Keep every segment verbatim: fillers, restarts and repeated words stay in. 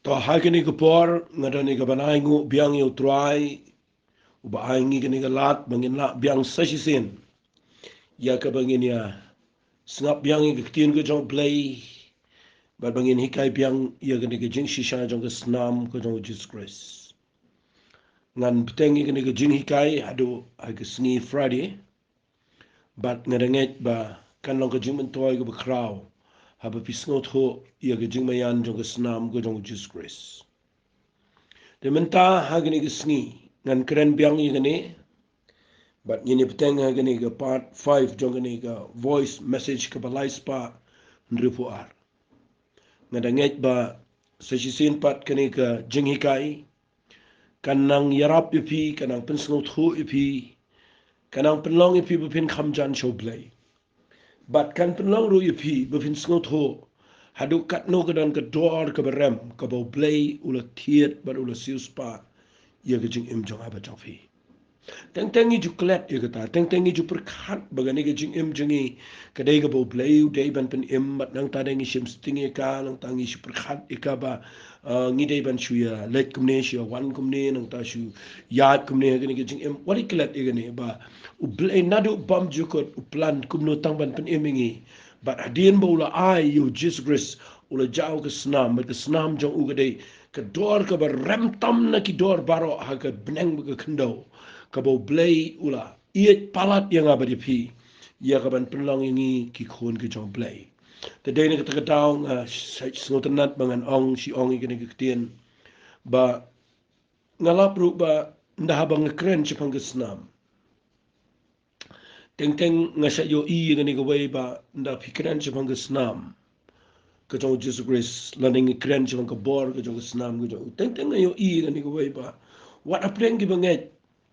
To ha kane ka por nga don ïa ka ban ainguh biang ïa U Trai uba ai ngi kane ka lad ba ngin lah biang sa shisien ïa kaba ngin ïa sngap biang ïa ka ktien ka jong U Blei bad ba ngin hikai biang ïa kane ka jingshisha jong ka snam ka jong U Jisu Khrist. Ngan bteng ïa kane ka jinghikai haduh ha ka sngi Friday. Bad nga da ngeit ba kan long ka jingmyntoi kaba khraw haba phi sngewthuh ïa ka jingmaïan jong ka snam ka jong U Jisu Khrist. Te mynta ha kane ka sngi ngan kren biang ïa kane bad ngin ïa bteng ha kane ka part five jong kane ka voice message kaba lai spah hynriewphew ar. Nga da ngeit ba sa shisien pat kane ka jinghikai kan nang ïarap ïa phi, kan nang pynsngewthuh ïa phi, kan nang pynlong ïa phi ba phin kham jan sha U Blei. Bad kan pynlong ruh ïa phi ba phin sngewthuh haduh katno ka don ka dor kaba rem kaba U Blei u la thied bad u la siewspah ïa ka jingim jong nga bad jong phi. Teng teng ngi ju klet ïa kata, teng teng ngi ju pyrkhat ba kane ka jingim jong ngi ka dei kaba U Blei u dei ban pynim, bad nangta dei ngi shim sting ïa ka, nangta ngi shu pyrkhat ïa ka ba, ah, ngi dei ban shu ïa leit kumne, shu ïa wan kumne, nangta shu ïaid kumne ha kane ka jingim. Wat ïa klet ïa kane ba U Blei naduh bymjukut u plan kumno tang ban pynim ïa ngi. Bad hadien ba u la ai ïa U Jisu Khrist, u la jaw ka snam, bad ka snam jong u ka dei ka dor kaba rem tam na ki dor baroh ha ka bneng bad ka khyndew, kaba U Blei u la ïeit palat ïa nga bad ïa phi ïa ka ban pynlong ïa ngi ki khun ki jong U Blei. Te dei na kata ka daw nga sngewtynnat ba ngan ong shi ong ïa kane ka ktien ba nga lap ruh ba ynda haba nga kren shaphang ka snam, teng teng nga shah ïohi ïa kane kawei ba ynda phi kren shaphang ka snam ka jong U Jisu Khrist, lane ngi kren shaphang ka bor ka jong ka snam ka jong u, teng teng nga ïohi ïa kane kawei ba wat hapdeng kiba ngeit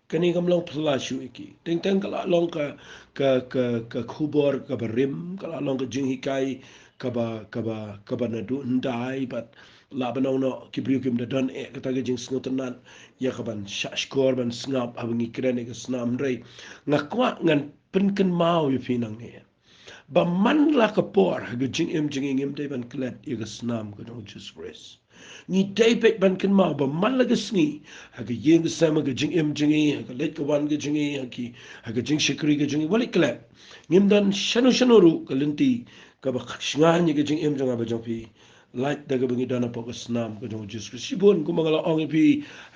kane kam long phylla shuh ïa ki. Teng teng ka la long ka, ka, ka, ka khubor kaba rim, ka la long ka jinghikai kaba, kaba, kaba naduh hyndai, bad lah ban ong noh ki briew kim da don eh kata ka jingsngewtynnat ïa ka ban shahshkor ban sngap haba ngi kren ïa ka snam. Hynrei nga kwah ngan pynkynmaw ïa phi nangne ba man la ka por ha ka jingim jong ngi ngim dei ban klet ïa ka snam ka jong U Jisu Khrist. Ngi dei beit ban kynmaw ba man la ka sngi ha ka ïing ka sem, ha ka jingim jong ngi, ha ka leit ka wan ka jong ngi, ha ki, ha ka jingshakri ka jong ngi, wat ïa klet, ngim don shano shano ruh ka lynti kaba shngaiñ ïa ka jingim jong nga bad jong phi lait da kaba ngi don hapoh ka snam ka jong U Jisu Khrist. Shibun kumba nga la ong ïa phi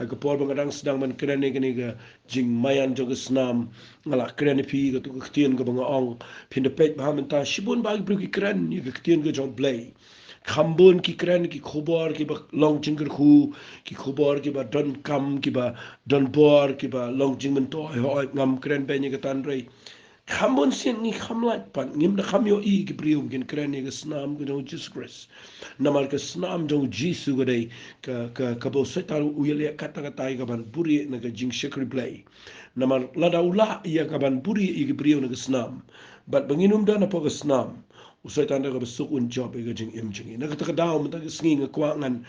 ha ka por ba nga dang sdang ban kren ïa kane ka jingmaïan jong ka snam, nga la kren ïa phi kato ka ktien kaba nga ong, phin da peit ba ha mynta shibun ba ki briew ki kren ïa ka ktien ka jong U Blei. Kham bun ki kren ki khubor kiba long jingkyrkhu, ki khubor kiba donkam, kiba donbor, kiba long jingmyntoi. Hooid, ngam kren beiñ ïa kata, hynrei kham bun sien ngi kham lait pat, ngim da kham ïohi ki briew kin kren ïa ka snam ka jong U Jisu Khrist. Namar ka snam jong U Jisu ka dei ka, ka, kaba u Soitan u ïaleh katta katta ïa ka ban buhrieh na ka jingshakri Blei. Namar lada u lah ïa ka ban buhrieh ïa ki briew na ka snam, bad ba ngin ym don hapoh ka snam, u Soitan da kaba suk un jop ïa ka jingim jong ngi. Na kata ka daw mynta ka sngi nga kwah ngan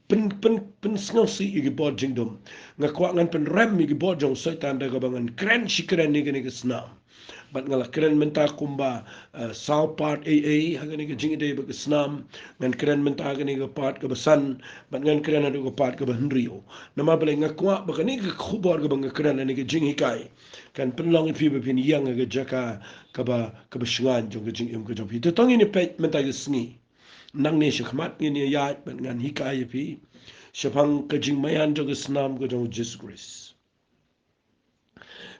pyn, pyn, pynsngewsih ïa ki bor jingdum. Nga kwah ngan pynrem ïa ki bor jong u Soitan da kaba ngan kren shi kren ïa kane ka snam. Bad nga la kren mynta kumba, eh, saw part ei ei ha kane ka jingïadei bad ka snam. Ngan kren mynta kane ka part kaba san, bad ngan kren haduh ka part kaba hynriew. Namar balei? Nga kwah ba kane ka khubor kaba nga kren ha kane ka jinghikai kan pynlong ïa phi ba phin ïeng ha ka jaka kaba, kaba shngaiñ jong ka jingim ka jong phi. Te to ngin ïa peit mynta ka sngi. Nangne shakhmat ngin ïa ïaid bad ngan hikai ïa phi shaphang ka jingmaïan jong ka snam ka jong U Jisu Khrist.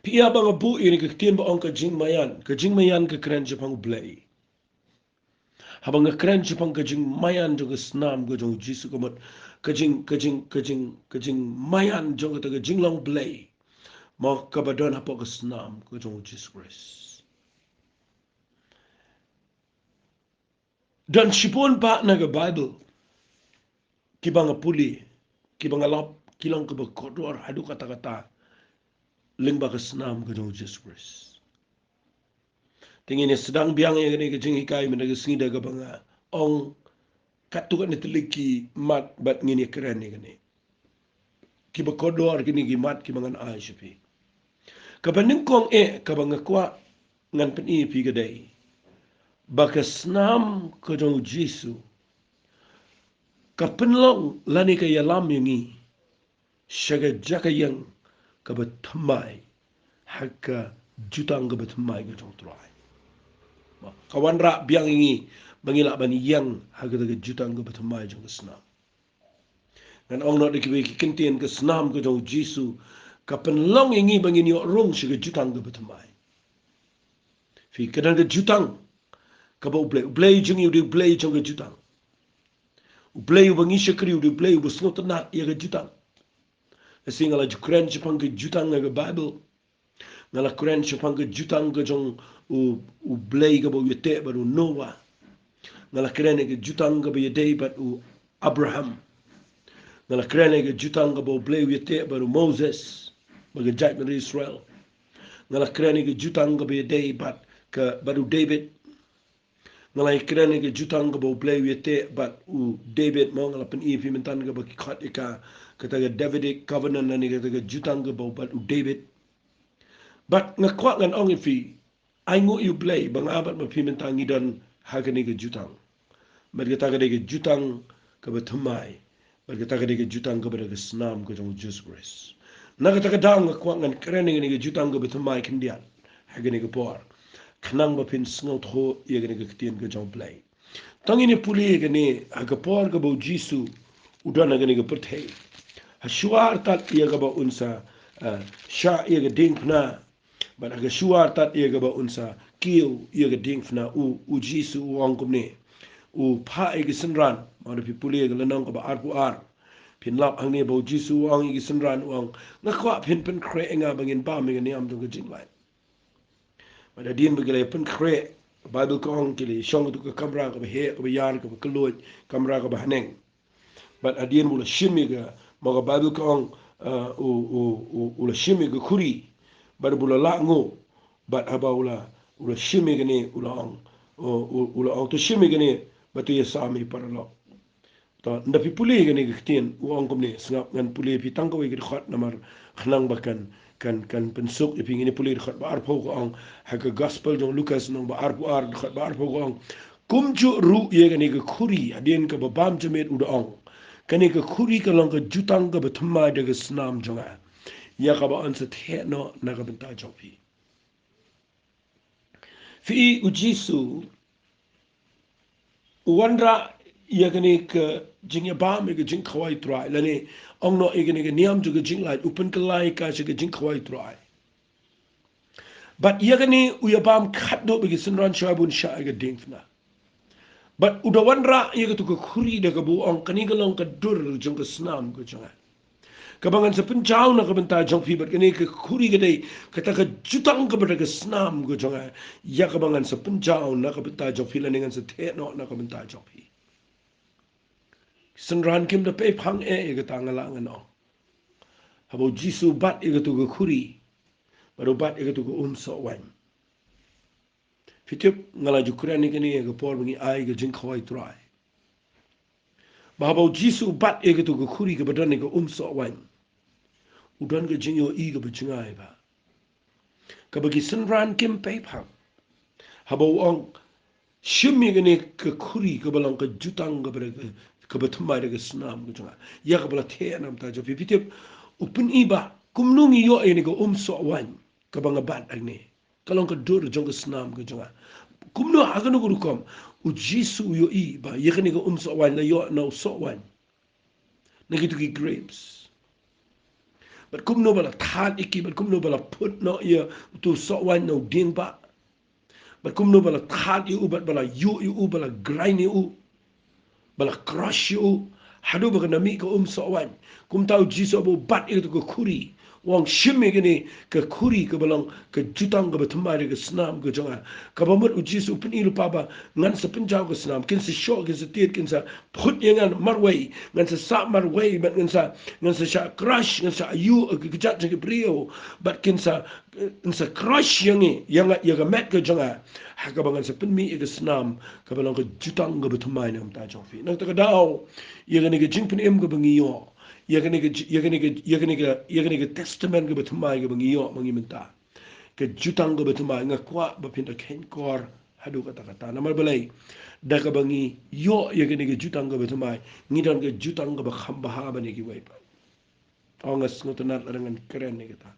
Phi ïa ba nga buh ïa kane ka ktien ba ong ka jingmaïan, ka jingmaïan ka kren shaphang U Blei. Haba nga kren shaphang ka jingmaïan jong ka snam ka jong U Jisu, ka mut ka jing, ka jing, ka jing, ka jingmaïan jong kata ka jinglong Blei, mo, kaba don hapoh ka snam ka jong U Jisu Khrist. Don shibun bah na ka Baibl kiba nga pule, kiba nga lap ki long kaba kordor haduh katta katta lyngba ka snam ka jong U Jisu Khrist. Te ngin ïa sdang biang ïa kane ka jinghikai mynta ka sngi da kaba nga ong katto katne tylli ki mat bad ngin ïa kren ïa kane. Kiba kordor kine ki mat kiba ngan ai sha phi. Kaba nyngkong eh kaba nga kwah ngan pyni ïa phi ka dei ba ka snam ka jong U Jisu ka pynlong lane ka ïalam ïa ngi sha ka jaka ïeng kaba thymmai, ha ka jutang kaba thymmai ka jong U Trai. Ka wanrah biang ïa ngi ba ngi lah ban ïeng ha kata ka jutang kaba thymmai jong ka snam. Ngan ong noh da kiwei ki kyntien, ka snam ka jong U Jisu ka pynlong ïa ngi ba ngin ïoh rung sha ka jutang kaba thymmai. Phi, ka don ka jutang kaba U Blei, U Blei jong ngi u dei U Blei jong ka jutang. U Blei uba ngi shakri u dei U Blei uba sngewtynnat ïa ka jutang. Lashai nga la ju kren shaphang ka jutang ha ka Baibl. Nga la kren shaphang ka jutang ka jong u, U Blei kaba u ïateh bad u Noah. Nga la kren ïa ka jutang kaba ïadei bad u Abraham. Nga la kren ïa ka jutang kaba U Blei u ïateh bad u Moses, bad ka jaitbynriew Israel. Nga la kren ïa ka jutang kaba ïadei bad ka, bad u David. Nga la kren ïa ka jutang kaba U Blei u ïateh bad u David, mo, nga la pyni ïa phi mynta kaba ki khot ïa ka, kata ka Davidic covenant, lane kata ka jutang kaba bad u David. Bad nga kwah ngan ong ïa phi, ai nguh ïa U Blei ba nga bad ma phi mynta ngi don ha kane ka jutang. Bad kata ka dei ka jutang kaba thymmai. Bad kata ka dei ka jutang kaba da ka snam ka jong U Jisu Khrist. Na kata ka daw nga kwah ngan kren ïa kane ka jutang kaba thymmai khyndiat ha kane ka por, khnang ba phin sngewthuh ïa kane ka ktien ka jong U Blei. To ngin ïa pule ïa kane, ha ka por kaba U Jisu u don ha kane ka pyrthei, ha shuwa artat ïa kaba un sa, eh, shah ïa ka diengphna, bad ha ka shuwa artat ïa kaba un sa kiew ïa ka diengphna, u, U Jisu u ong kumne. U phah ïa ki synran, ma da phi pule ïa ka lynnong kaba arphew ar, phin lap hangne ba U Jisu u ong ïa ki synran, u ong, nga kwah phin pynkhreh ïa nga ba ngin bam ïa ka niam jong ka jinglait. Bad hadien ba ki la pynkhreh, Baibl ka ong ki la shong ha ka kamra kaba heh, kaba ïar, kaba kylluid, kamra kaba haneng. Bad hadien ba u la shim ïa ka, ma ka Baibl ka ong, uh, u, u, u, u la shim ïa ka khuri. Bad ba u la lah nguh. Bad haba u la, u la shim ïa kane, u la ong, u, u, u la ong, to shim ïa kane, bad to ïasam ïa i paralok. To, nda phi pule ïa kane ka ktien, u ong kumne, sngap ngan pule ïa phi tang kawei ka dkhot namar khnang ba kan, kan, kan pynsuk ïa phi. Ngin ïa pule dkhot ba arphew, ka ong, ha ka Gospel jong u Lukas lynnong ba arphew ar, dkhot ba arphew, ka ong, kumjuh ruh ïa kane ka khuri, hadien kaba bam jamein u da ong, kane ka khuri ka long ka jutang kaba thymmai da ka snam jong nga, ïa kaba yn sa theh noh na ka bynta jong phi. Phi i, U Jisu u wanrah ïa kane ka jingïabam ïa ka jingkhawai Trai, lane ong noh ïa kane ka niam jong ka jinglait, u pynkylla ïa ka sha ka jingkhawai Trai. Bad ïa kane u ïabam khadduh bad ki synran shuwa ba un shah ïa ka diengphna. Bad u da wanrah ïa katu ka khuri da kaba u ong, kane ka long ka dur jong ka snam ka jong nga, kaba ngan sa pynjaw na ka bynta jong phi. Bad kane ka khuri ka dei kata ka jutang kaba da ka snam ka jong nga, ïa kaba ngan sa pynjaw na ka bynta jong phi, lane ngan sa theh noh na ka bynta jong phi. Synran kim da pei phang eh ïa kata, nga lah ngan ong. Haba U Jisu u bat ïa katu ka khuri, bad u bat ïa katu ka um soh waiñ. Phi tip, nga la ju kren ïa kane ha ka por ba ngi ai ka jingkhawai Trai, ba haba U Jisu u bat ïa katu ka khuri kaba don ïa ka um soh waiñ, u don ka jingïohi kaba jngai bha, kaba ki synran kim pei phang. Haba u ong, shim ïa kane ka khuri kaba long ka jutang kaba da ka, kaba thymmai da ka snam ka jong nga, ïa kaba la theh na ka bynta jong phi. Phi tip, u pyni ba kumno ngi ïoh ïa kane ka um soh waiñ kaba nga bat hangne. Ka long ka dur jong ka snam ka jong nga. Kumno, ha kano ka rukom? U Jisu u ïohi ba ïa kane ka um soh waiñ la ïoh na u soh waiñ, na kitu ki grapes. Bad kumno ba la thad ïa ki, bad kumno ba la phut noh ïa utu u soh waiñ na u dieng bah. Bad kumno ba la thad ïa u, bad ba la ïuh ïa u, ba la grind ïa u, ba la crush ïa u, haduh ba kan da mih ka um soh waiñ. Kumta U Jisu haba u bat ïa katu ka khuri, u ong, shim ïa kane ka khuri kaba long ka jutang kaba thymmai da ka snam ka jong nga. Kaba mut U Jisu u pyni lypa ba ngan sa pynjaw ka snam, kin sa shoh, kin sa tied, kin sa phut ïa nga marwei, ngan sa sah marwei, bad ngan sa, ngan sa shah crush, ngan sa ïuh ïa ki kjat jong ki briew, bad kin sa, ngan sa crush ïa ngi, ïa nga, ïa ka met ka jong nga, ha kaba ngan sa pynmih ïa ka snam kaba long ka jutang kaba thymmai na ka bynta jong phi. Na kata ka daw, ïa kane ka jingpynim kaba ngi ïoh, ïa kane ka ji-, ïa kane ka, ïa kane ka, ïa kane ka testament kaba thymmai kaba ngi ïoh ma ngi mynta, ka jutang kaba thymmai, nga kwah ba phin da kheiñkor haduh katta katta. Namar balei? Da kaba ngi ïoh ïa kane ka jutang kaba thymmai, ngi don ka jutang kaba kham bha ban ïa kiwei pat. Ong nga sngewtynnat lada ngan kren ïa kata.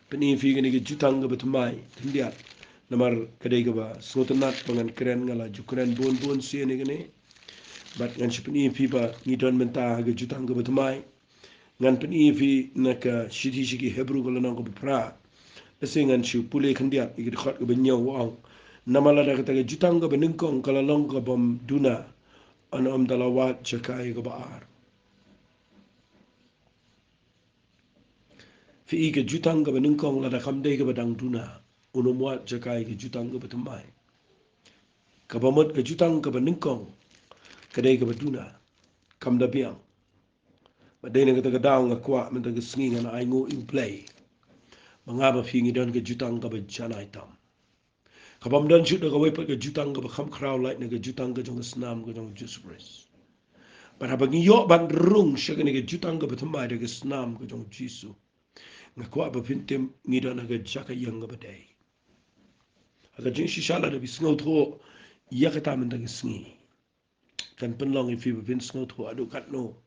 Pyni ïa phi kane ka jutang kaba thymmai khyndiat. Namar ka dei kaba sngewtynnat ba ngan kren, nga la ju kren bun bun sien ïa kane. Bad ngan shu pyni ïa phi ba ngi don mynta ha ka jutang kaba thymmai. Ngan pyni ïa phi na ka shithi sha ki Hebru ka lynnong kaba phra. Lehse ngan shu pule khyndiat ïa ka dkhot kaba hynñiew, ong: Namar lada kata ka jutang kaba nyngkong ka la long kabym duna, un ym da la wad jaka ïa kaba ar? Phi i, ka jutang kaba nyngkong lada kam dei kaba dang duna, un ym wad jaka ïa ka jutang kaba thymmai. Kaba mut ka jutang kaba nyngkong ka dei kaba duna, kam da biang. Bad dei na kata ka daw nga kwah mynta ka sngi ngan ainguh ïa U Blei ba nga bad phi ngi don ka jutang kaba janai tam, kabym don shuh da kawei pat ka jutang kaba kham khraw lait na ka jutang ka jong ka snam ka jong Jisu Khrist. Bad haba ngi ïoh ban rung sha kane ka jutang kaba thymmai da ka snam ka jong Jisu, nga kwah ba phin tip ngi don ha ka jaka ïeng kaba dei. Ha ka jingshisha, lada phi sngewthuh ïa kata mynta ka sngi, kan pynlong ïa phi ba phin sngewthuh haduh katno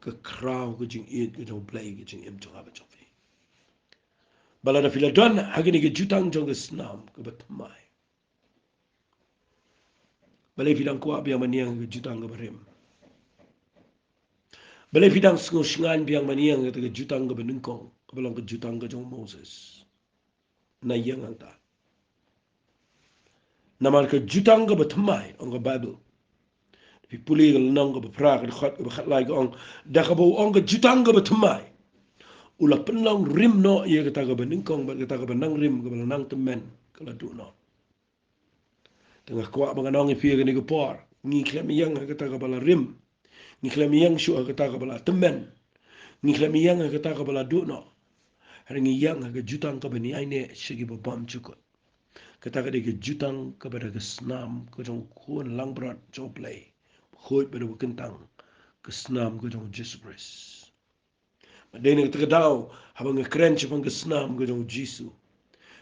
ka khraw ka jingïeit ka jong U Blei ka jingim jong nga bad jong phi. Ba lada phi la don ha kane ka jutang jong ka snam kaba thymmai, balei phi dang kwah biang ban ïeng ha ka jutang kaba rim? Balei phi dang sngewshngaiñ biang ban ïeng ha kata ka jutang kaba nyngkong, kaba long ka jutang ka jong u Moses? Nai ïeng hangta. Namar ka jutang kaba thymmai, ong ka Baibl, phi pule ka lynnong kaba phra ka dkhot kaba khatlai, ka ong: Da kaba u ong ka jutang kaba thymmai, u la pynlong rim noh ïa kata kaba nyngkong bad kata kaba nang rim, kaba la nang tymmen ka la duh noh. Te nga kwah ba ngan ong ïa phi ha kane ka por, ngi khlem ïeng ha kata kaba la rim. Ngi khlem ïeng shuh ha kata kaba la tymmen. Ngi khlem ïeng ha kata kaba la duh noh. Hynrei ngi ïeng ha ka jutang kaba ïaineh sha kiba bymjukut. Kata ka dei ka jutang kaba da ka snam ka jong u Khun langbrot jong U Blei, ba khuid bad ba kyntang, ka snam ka jong u Jisu Khrist. Bad dei na kata ka daw, haba nga kren shaphang ka snam ka jong u Jisu,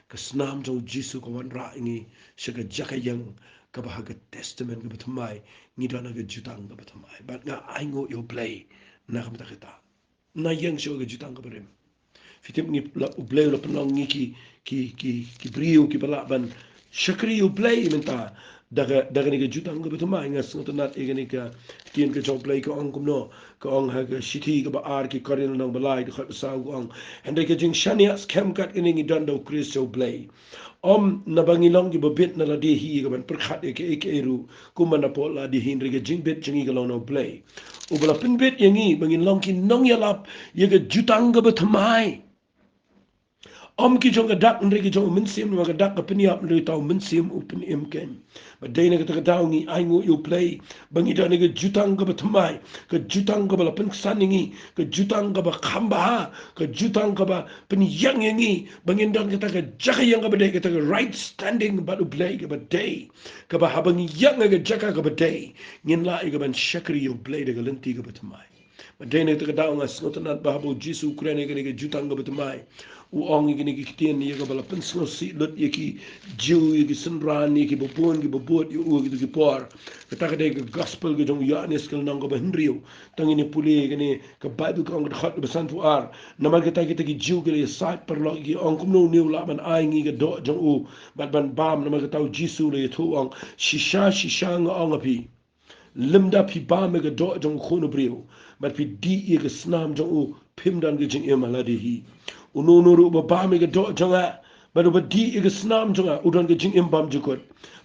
ka snam jong u Jisu ka wanrah ïa ngi sha ka jaka ïeng kaba ha ka Testament kaba thymmai ngi don ha ka jutang kaba thymmai. Bad nga ainguh ïa U Blei na ka bynta kata. Nai ïeng shuh ha ka jutang kaba rim. Phi tip, ngi la, U Blei u la pynlong ngi ki, ki, ki, ki briew kiba lah ban shakri ïa U Blei mynta da ka, da kane ka jutang kaba thymmai. Nga sngewtynnat ïa kane ka ktien ka jong U Blei ka ong kumno, ka ong ha ka shithi kaba ar ki Korinth lynnong ba lai dkhot ba saw, ka ong: Hynrei ka jingshaniah skhem kat kane, ngi don da U Khrist sha U Blei. Ym naba ngi long kiba bit na lade hi ïa kaban pyrkhat ïa kaei kaei ruh kumba napoh lade hi, hynrei ka jingbit jong ngi ka long na U Blei, uba la pynbit ïa ngi ba ngin long ki nongïalap ïa ka jutang kaba thymmai. Ym ki jong ka dak hynrei ki jong u Mynsiem, namar ka dak ka pynïap, hynrei uta u Mynsiem u pynim keiñ. Bad dei na kata ka daw ngi ainguh ïa U Blei ba ngi don ha ka jutang kaba thymmai, ka jutang kaba la pynksan ïa ngi, ka jutang kaba kham bha, ka jutang kaba pynïeng ïa ngi ba ngin don kata ka jaka ïeng kaba dei, kata ka right standing bad U Blei kaba dei, kaba haba ngi ïeng ha ka jaka kaba dei, ngin lah ïa kaban shakri ïa U Blei da ka lynti kaba thymmai. Bad dei na kata ka daw nga sngewtynnat ba haba u Jisu u kren ïa kane ka jutang kaba thymmai, u ong ïa kine ki ktien ïa kaba la pynsngewsih lut ïa ki Jiw, ïa ki synran, ïa kiba bun kiba bud ïa u ha kito ki por. Kata ka dei ka Gospel ka jong u Ïoannis ka lynnong kaba hynriew. Tang ngin ïa pule ïa kane ka Baibl, ka ong ka dkhot kaba sanphew ar: Namar kata kita ki Jiw ki la ïasaid paralok, ki ong, kumno une u lah ban ai ngi ka doh jong u bad ban bam? Namar kata u Jisu u la ïathuh u ong: Shisha shisha nga ong ha phi, lymda phi bam ïa ka doh jong u Khun u briew bad phi dih ïa ka snam jong u, phim don ka jingim ha lade hi. Uno uno ruh uba bam ïa ka doh jong nga bad uba dih ïa ka snam jong nga u don ka jingim bymjukut.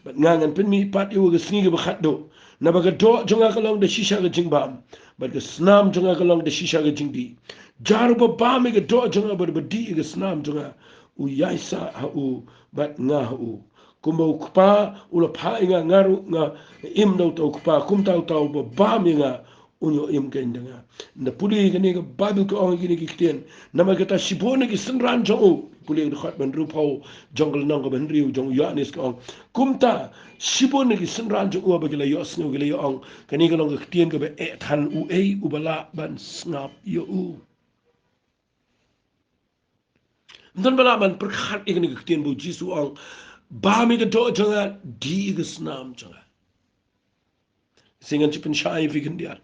Bad nga ngan pynmih pat ïa u ha ka sngi kaba khatduh. Naba ka doh jong nga ka long da shisha ka jingbam bad ka snam jong nga ka long da shisha ka jingdih. Jar uba bam ïa ka doh jong nga bad uba dih ïa ka snam jong nga, u ïaisah ha u bad nga ha u. Kumba u Kpa u la phah ïa nga, nga ruh nga im da uta u Kpa, kumta uta uba bam ïa nga un ïoh im keiñ da nga. Nda pule ïa kane ka Baibl, ka ong ïa kine ki ktien: Namar kata shibun na ki synran jong u, pule ïa ka dkhot ba hynriewphew jong ka lynnong kaba hynriew jong u Ïoannis, ka ong: Kumta shibun na ki synran jong u haba ki la ïohsngew ki la ïa ong, kane ka long ka ktien kaba eh than, uei uba lah ban sngap ïa u? Ym don ba lah ban pyrkhat ïa kane ka ktien ba u Jisu u ong, bam ïa ka doh jong nga, dih ïa ka snam jong nga. Shisien ngan shu pynshai ïa phi khyndiat.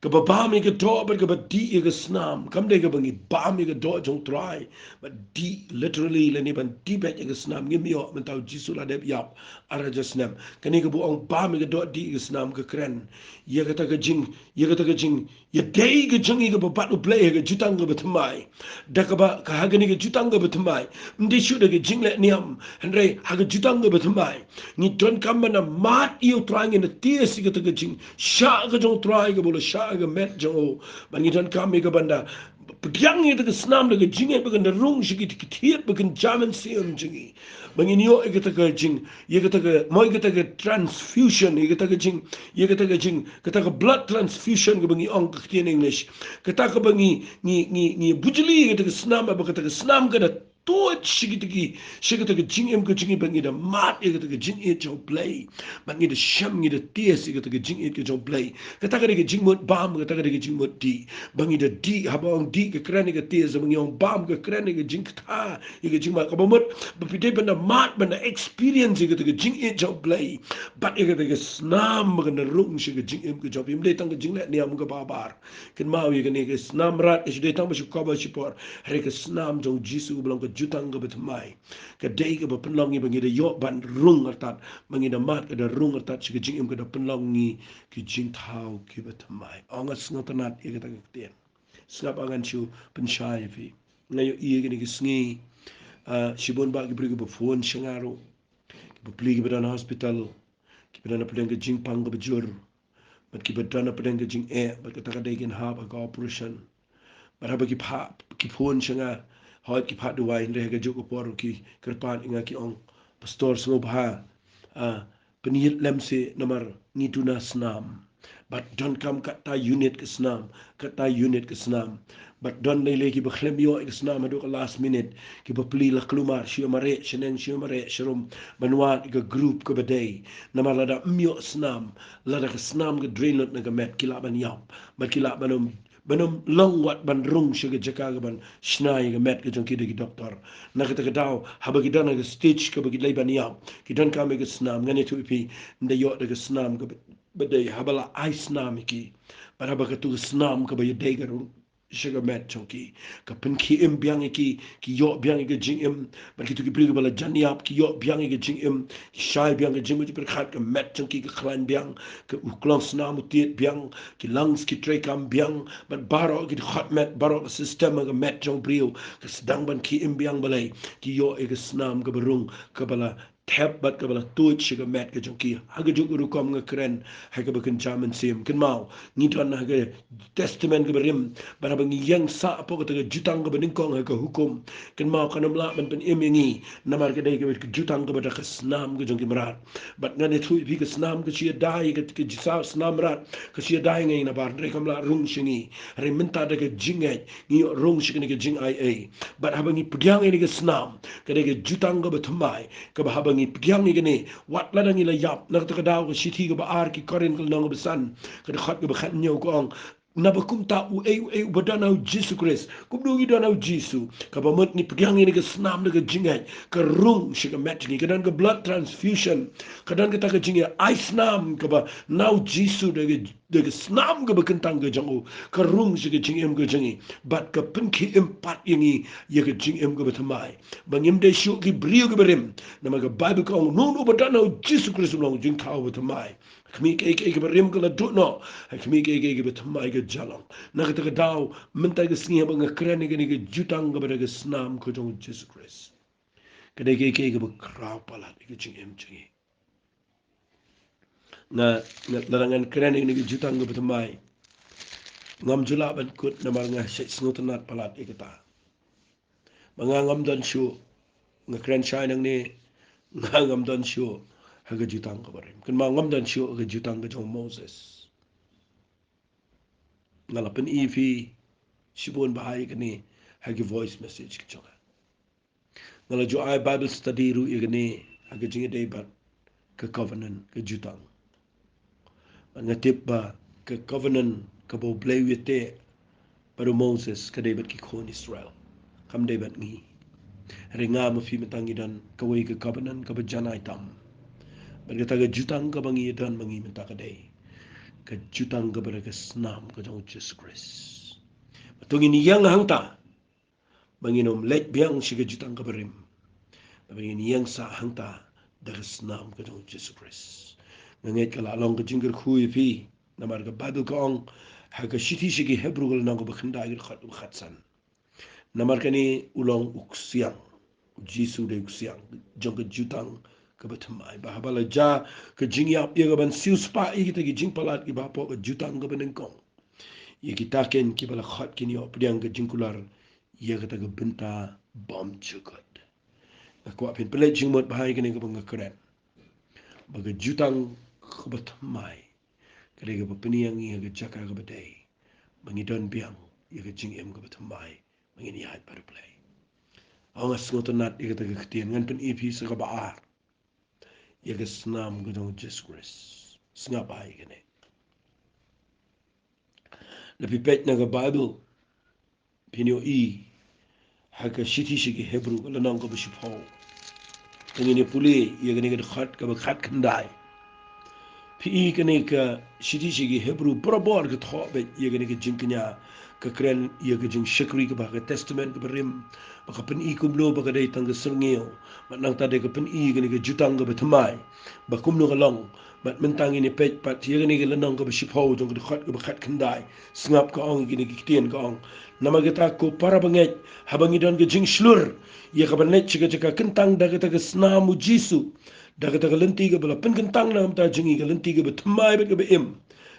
Kaba bam ïa ka doh bad kaba dih ïa ka snam, kam dei kaba ngi bam ïa ka doh jong u Trai bad dih literally lane ban dih beit ïa ka snam. Ngim ïoh, mynta u Jisu la dep ïap ar hajar snem. Kane kaba ong bam ïa ka doh dih ïa ka snam ka kren ïa kata ka jing, ïa kata ka jing, ïadei ka jong ngi kaba bad U Blei ha ka jutang kaba thymmai. Da kaba ka ha kane ka jutang kaba thymmai, ym dei shuh da ka jingleh niam, hynrei ha ka jutang kaba thymmai ngi donkam ban da mad ïa u Trai, ngin da tieng ïa kata ka jingshah ka jong u Trai kaba u la shah ha ka met jong u. Bad ngi donkam ïa ka ban da pdiang ïa kata ka snam da ka jingngeit ba kan da rung sha kita ki thied ba kan jam mynsiem jong ngi. Ba ngin ïoh ïa kata ka jing, ïa kata ka, mo ïa kata ka transfusion, ïa kata ka jing, ïa kata ka jing, kata ka blood transfusion kaba ngi ong ka ktien English. Kata kaba ngi, ngi, ngi, ngi bujli ïa kata ka snam, ba kata ka snam ka da tuid sha kita ki, sha kata ka jingim ka jong ngi, ba ngi da mad ïa kata ka jingïeit jong U Blei. Ba ngi da shem, ngi da tieng ïa kata ka jingïeit ka jong U Blei. Kata ka dei ka jingmut bam, kata ka dei ka jingmut dih. Ba ngi da dih, haba ong dih ka kren ïa ka tieng, haba ngi ong bam ka kren ïa ka jingkta, ïa ka jingmad. Kaba mut ba phi dei ban da mad, ban da experience ïa kata ka jingïeit jong U Blei. Bad ïa kata ka snam ba kan da rung sha ka jingim ka jong phi. Ym dei tang ka jingleh niam kaba bar. Kynmaw ïa kane, ka snam mrad ka shu dei tang ba shu cover shipor. Hynrei ka snam jong u Jisu ba long ka jutang kaba thymmai, ka dei kaba pynlong ïa ngi ba ngi da ïoh ban rung artat, ba ngi da mad ka da rung artat sha ka jingim, ka da pynlong ïa ngi ki jingthaw kiba thymmai. Ong nga sngewtynnat ïa kata ka ktien. Sngap, ngan shu pynshai ïa phi. Nga ïohi ïa kine ki sngi, ah, shibun bah ki briew kiba phone sha nga ruh. Kiba plie kiba don ha hospital, kiba don hapdeng ka jingpang kaba jur, bad kiba don hapdeng ka jingeh, bad kata ka dei kin hap ha ka operation. Bad haba ki phah, ki phone sha nga, hooid ki phah duwai, hynrei ha kajuh ka por ki kyrpad ïa nga, ki ong, Pastor, sngewbha, ah, pynïit lem seh namar ngi duna snam. Bad donkam katta unit ka snam, katta unit ka snam. Bad don lei lei kiba khlem ïoh ïa ka snam haduh ka last minute, kiba plie la kulmar, shu ïa mareh shaneng, shu ïa mareh sharum, ban wad ïa ka group kaba dei. Namar lada ym ïoh snam, lada ka snam ka drain lut na ka met, ki lah ban ïap, bad ki lah ban ym, ban ym long wat ban rung sha ka jaka kaban shna ïa ka met ka jong ki da ki doktor. Na kata ka daw, haba ki don ha ka stage kaba ki dei ban ïap, ki donkam ïa ka snam. Ngan ïathuh ïa phi, ynda ïoh da ka snam kaba ba dei, haba la ai snam ïa ki, bad haba katu ka snam kaba ïadei ka rung sha ka met jong ki, ka pynkhie im biang ïa ki, ki ïoh biang ïa ka jingim. Bad kitu ki briew kiba la jan ïap, ki ïoh biang ïa ka jingim, ki shai biang ka jingmut jingpyrkhat, ka met jong ki ka khlaiñ biang, ka, u klong snam u tied biang, ki lungs ki treikam biang, bad baroh ki dkhot met, baroh ka system ka met jong u briew ka sdang ban khie im biang. Balei? Ki ïoh ïa ka snam kaba rung, kaba la thep bad kaba la tuid sha ka met ka jong ki. Ha kajuh ka rukom nga kren ha kaba kynja mynsiem. Kynmaw, ngi don ha ka Testament kaba rim, bad haba ngi ïeng sah hapoh kata ka jutang kaba nyngkong ha ka Hukum, kynmaw, kan ym lah ban pynim ïa ngi, namar ka dei ka jutang kaba da ka snam ka jong ki mrad. Bad ngan ïathuh ïa phi, ka snam ka shu ïada ïa ka, ka jingsaw snam mrad, ka shu ïada ïa ngi nabar, hynrei kam lah rung sha ngi. Hynrei mynta da ka jingngeit ngi ïoh rung sha kane ka jingaiei. Bad haba ngi pdiang ïa kane ka snam, ka dei ka jutang kaba thymmai, kaba haba ngi pdiang ïa kane, wat lada ngi la ïap. Na kata ka daw, ka shithi kaba ar ki Korinth ka lynnong kaba san, ka dkhot kaba khathynñiew ka ong, naba kumta uei uei uba don ha u Jisu Khrist, kumno ngi don ha u Jisu, kaba mut ngi pdiang ïa kane ka snam da ka jingngeit, ka rung sha ka met jong ngi, ka don ka blood transfusion, ka don kata ka jingïa ai snam kaba na u Jisu da ka da ka snam kaba kyntang ka jong u, ka rung sha ka jingim ka jong ngi, bad ka pynkhie im pat ïa ngi ïa ka jingim kaba thymmai. Ba ngim dei shuh ki briew kiba rim, namar ka Baibl ka ong, uno uno uba don ha u Jisu Khrist u long jingthaw ba thymmai. Khmih, kaei kaei kaba rim ka la duh noh, khmih, kaei kaei kaba thymmai ka jia long. Na kata ka daw, mynta ka sngi haba nga kren ïa kane ka jutang kaba da ka snam ka jong u Jisu Khrist, ka dei kaei kaei kaba khraw palat ïa ka jingim jong ngi. Nga, nga, lada ngan kren ïa kane ka jutang kaba thymmai, ngam ju lah ban kut namar nga shait sngewtynnat palat ïa kata. Ba nga ngam don shuh, nga kren shai nangne, nga ngam don shuh ha ka jutang kaba rim. Kynmaw, ngam don shuh ha ka jutang ka jong u Moses. Nga la pyni ïa phi shibun bha ïa kane ha ki voice message ki jong nga. Nga la ju ai Bible study ruh ïa kane ha ka jingïadei bad ka covenant, ka jutang. Bad nga tip ba ka covenant kaba U Blei u ïateh bad u Moses ka dei bad ki khun Israel, kam dei bad ngi. Hynrei nga ma phi mynta ngi don kawei ka covenant kaba janai tam. Bad kata ka jutang kaba ngi don ma ngi mynta ka dei ka jutang kaba da ka snam ka jong u Jisu Khrist. Bad to ngin ïeng hangta ba ngin ym leit biang sha ka jutang kaba rim. Ba ngin ïeng sah hangta da ka snam ka jong u Jisu Khrist. Nga ngeit ka la long ka jingkyrkhu ïa phi. Namar ka Baibl ka ong ha ka shithi sha ki Hebru ka lynnong kaba khyndai ka dkhot kaba khatsan. Namar kane u long u ksiang. U Jisu u dei u ksiang jong ka jutang kaba thymmai. Ba haba la jia ka jingïap ïa ka ban siewspah ïa kita ki jingpalat kiba hapoh ka jutang kaba nyngkong, ïa kita ken kiba la khot kin ïoh pdiang ka jingkular ïa kata ka bynta bymjukut. Nga kwah phin pynleit jingmut bha ïa kane kaba nga kren. Ba ka jutang kaba thymmai ka dei kaba pynïeng ïa ka jaka kaba dei ba ngi don biang ïa ka jingim kaba thymmai ba ngin ïaid bad U Blei. Ong nga sngewtynnat ïa kata ka ktien. Ngan pyni phi sa kaba ar ïa ka snam ka jong u Jisu Khrist. Sngap bha ïa kane. Lada phi peit na ka Baibl phin ïohi ha ka shithi sha ki Hebru ka lynnong kaba shiphew. Te ngin ïa pule ïa kane ka dkhot kaba khatkhyndai. Phi i kane ka shithi sha ki Hebru barabor ka thoh beit ïa kane ka jingkñia, ka kren ïa ka jingshakri kaba ha ka Testament kaba rim, ba ka pyni kumno ba ka dei tang ka syrngiew. Bad nangta dei ka pyni ïa kane ka jutang kaba thymmai ba kumno ka long. Bad mynta ngin ïa peit pat ïa kane ka lynnong kaba shiphew jong ka dkhot kaba khatkhyndai. Sngap ka ong ïa kine ki ktien ka ong. Namar kata ko para bangeit, haba ngi don ka jingshlur ïa ka ban leit sha ka jaka kyntang da kata ka snam u Jisu, da kata ka lynti kaba la pynkyntang na ka bynta jong ngi, ka lynti kaba thymmai bad kaba im.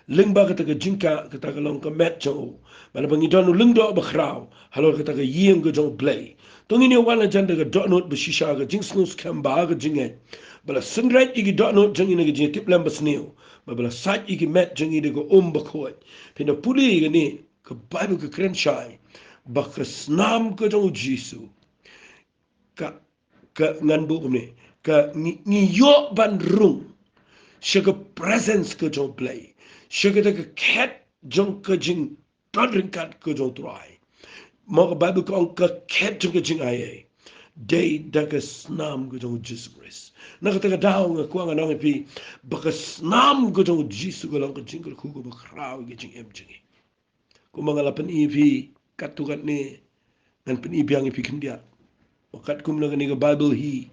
Lyngba kata ka jingkah, kata ka long ka met jong u. Bad haba ngi don u lyngdoh bakhraw halor kata ka ïing ka jong U Blei, to ngin ïa wan hajan da ka dohnud ba shisha, ka jingsngewskhem bad ka jingngeit. Ba la synreit ïa ki dohnud jong ngi na ka jingtiplem basniew. Bad ba la sait ïa ki met jong ngi da ka um bakhuid. Phin da pule ïa kane, ka Baibl ka kren shai ba ka snam ka jong u Jisu, ka, ka ngan buh kumne, ka ngi, ngi ïoh ban rung sha ka presence ka jong U Blei, sha kata ka khet jong ka jingdon ryngkat ka jong U Trai. Ma ka Baibl ka ong ka khet jong ka jingaiei dei da ka snam ka jong u Jisu Khrist. Na kata ka daw nga kwah ngan ong ïa phi ba ka snam ka jong u Jisu ka long ka jingkyrkhu kaba khraw ïa ka jingim jong ngi. Kumba nga la pyni ïa phi katto katne, ngan pyni biang ïa phi khyndiat. Ba katkum na kane ka Baibl hi,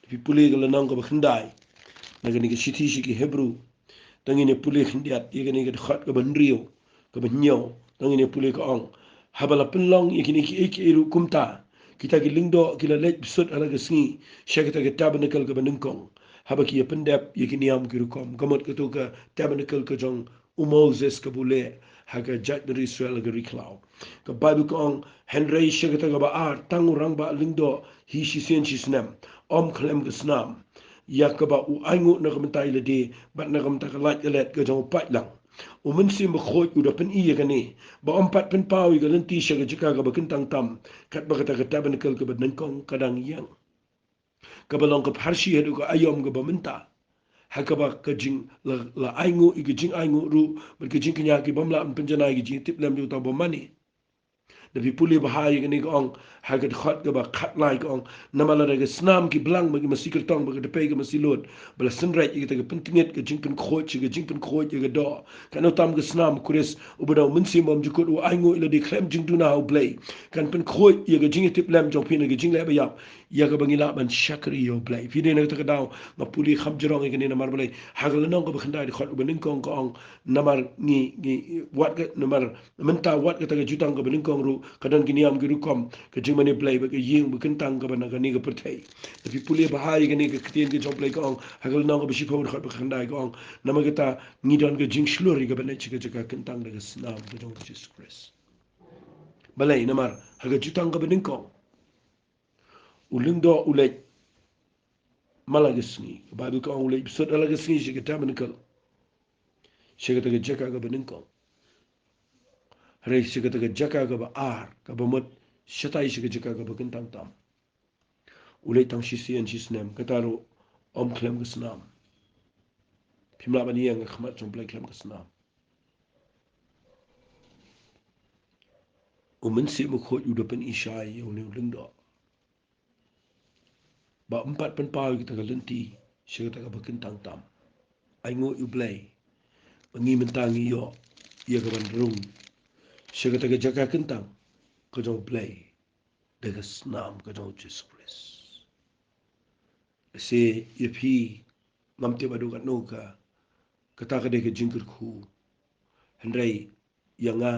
lada phi pule ka lynnong kaba khyndai na kane ka shithi sha ki Hebru, to ngin ïa pule khyndiat ïa kane ka dkhot kaba hynriew, kaba hynñiew, to ngin ïa pule ka ong. Haba la pynlong ïa kine kiei kiei ruh kumta, kita ki lyngdoh ki la leit bsut ha la ka sngi sha kata ka tabernakl kaba nyngkong, haba ki ïa pyndep ïa ki niam ki rukom, ka mut kato ka tabernakl ka jong u Moses kaba u leh ha ka jaitbynriew Israel ha ka ri khlaw. Ka Baibl ka ong, hynrei sha kata kaba ar, tang u rangbah lyngdoh hi shisien shisnem, ym khlem ka snam, ïa kaba u ainguh na ka bynta ïa lade bad na ka bynta ka lait ka let ka jong u paidlang. U Mynsiem Bakhuid u da pyni ïa kane, ba ym pat pynpaw ïa ka lynti sha ka jaka kaba kyntang tam, katba kata ka tabernakl kaba nyngkong ka dang ïeng, kaba long ka pharshi haduh ka aïom kaba mynta, ha kaba ka jing la, la ainguh ïa ka jingainguh ruh bad ka jingkñia ki bym lah ban pynjanai ïa ka jingtiplem jong uta u bymman. Lada phi pule bha ïa kane ka ong, ha ka dkhot kaba khatlai ka ong, namar lada ka snam ki blang bad ki masi kyrtong bad ka dpei ka masi lud ba la synreit ïa kata ka pyntngit ka jingpynkhuid sha ka jingpynkhuid ïa ka doh, katno tam ka snam u Khrist uba da u Mynsiem Bymjukut u ainguh ïa lade khlem jingduna ha U Blei kan pynkhuid ïa ka jingïatiplem jong phi na ka jingleh ba ïap, ïa kaba ngi lah ban shakri ïa U Blei. Phi dei na kata ka daw, nga pule kham jrong ïa kane namar balei, ha ka lynnong kaba khyndai dkhot kaba nyngkong ka ong, namar ngi, ngi, wat ka, namar mynta wat kata ka jutang kaba nyngkong ruh ka don ki niam ki rukom, ka jingmane Blei bad ka ïing ba kyntang kaba na kane ka pyrthei. Lada phi pule bha ïa kane ka ktien ka jong U Blei ka ong, ha ka lynnong kaba shiphew dkhot ba khyndai ka ong, namar kata ngi don ka jingshlur ïa ka ban leit sha ka jaka kyntang da ka snam ka jong u Jisu Khrist. Balei, namar ha ka jutang kaba nyngkong u lyngdoh u leit man la ka sngi. Ka Baibl ka ong u leit bsut ha la ka sngi sha ka tabernakl, sha kata ka jaka kaba nyngkong. Hynrei sha kata ka jaka kaba ar, kaba mut shatai sha ka jaka kaba kyntang tam, u leit tang shisien shisnem, kata ruh ym khlem ka snam. Phim lah ban ïeng ha khmat jong U Blei khlem ka snam. U Mynsiem Bakhuid u da pyni shai ïa une u lyngdoh. ba ym pat pynpaw ïa kata ka lynti sha kata kaba kyntang tam. Ai nguh ïa U Blei ba ngi mynta ngi ïoh ïa ka ban rung sha kata ka jaka kyntang ka jong U Blei da ka snam ka jong U Jisu Khrist. Lehse ïa phi ngam tip haduh katno ka, kata ka dei ka jingkyrkhu. Hynrei ïa nga,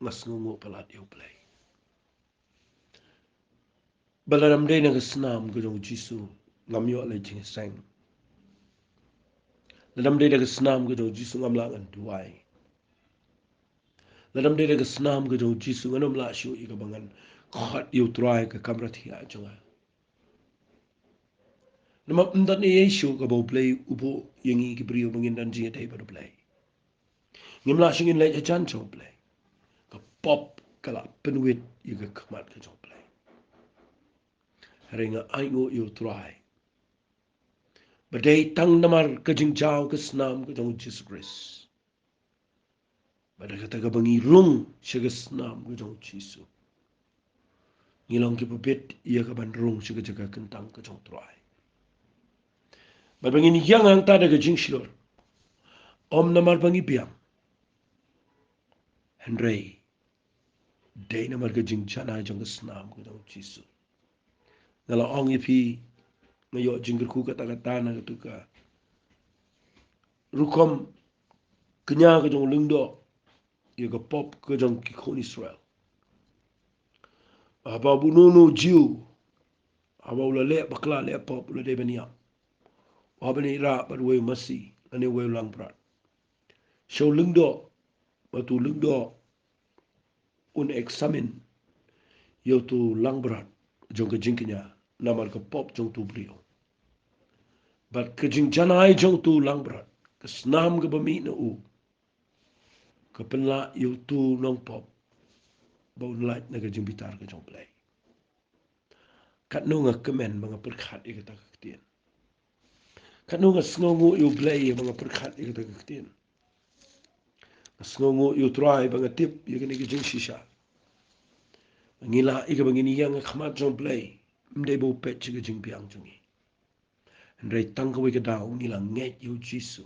nga sngewnguh palat ïa U Blei. Ba lada ym dei na ka snam ka jong U Jisu, ngam ïoh leit jingïaseng. Lada ym dei na ka snam ka jong U Jisu, ngam lah ngan duwai. Lada ym dei na ka snam ka jong U Jisu, ngan ym lah shuh ïa kaba ngan khot ïa U Trai ha ka kamra thiah jong nga. Namar ym don ei ei shuh kaba U Blei u buh ïa ngi ki briew ba ngin don jingïadei bad U Blei. Ngim lah shuh ngin leit hajan jong U Blei. Ka pop ka la pynwit ïa ka khmat ka jong U Blei. Hynrei nga ai nguh ïa U Trai ba dei tang namar ka jingjaw ka snam ka jong U Jisu Khrist, ba da kata kaba ngi rung sha ka snam ka jong U Jisu, ngi long kiba bit ïa ka ban rung sha ka jaka kyntang ka jong U Trai. Bad ba ngin ïeng hangta da ka jingshlur, ym namar ba ngi biang, hynrei dei namar ka jingjanai jong ka snam ka jong U Jisu. Nga la ong ïa phi, nga ïoh jingkyrkhu katta katta na katu ka rukom kñia ka jong u lyngdoh ïa ka pop ka jong ki khun Israel. Haba uno uno u Jiw, haba u la leh bakla leh pop, u la dei ban ïap, u hap ban ïarap bad uwei u masi lane uwei u langbrot sha u lyngdoh, bad utu u lyngdoh un examine ïa utu u langbrot jong ka jingkñia namar ka pop jong utu u briew. Bad ka jingjanai jong utu u langbrot, ka snam kaba mih na u, ka pynlah ïa utu u nongpop ba un lait na ka jingbitar ka jong U Blei. Katno nga kmen ba nga pyrkhat ïa kata ka ktien. Katno nga sngewnguh ïa U Blei ba nga pyrkhat ïa kata ka ktien. Nga sngewnguh ïa U Trai ba nga tip ïa kane ka jingshisha. Ngi lah ïa kaba ngin ïeng ha khmat jong U Blei, ym dei ba u peit sha ka jingbiang jong ngi. Hynrei tang kawei ka daw ngi la ngeit ïa U Jisu,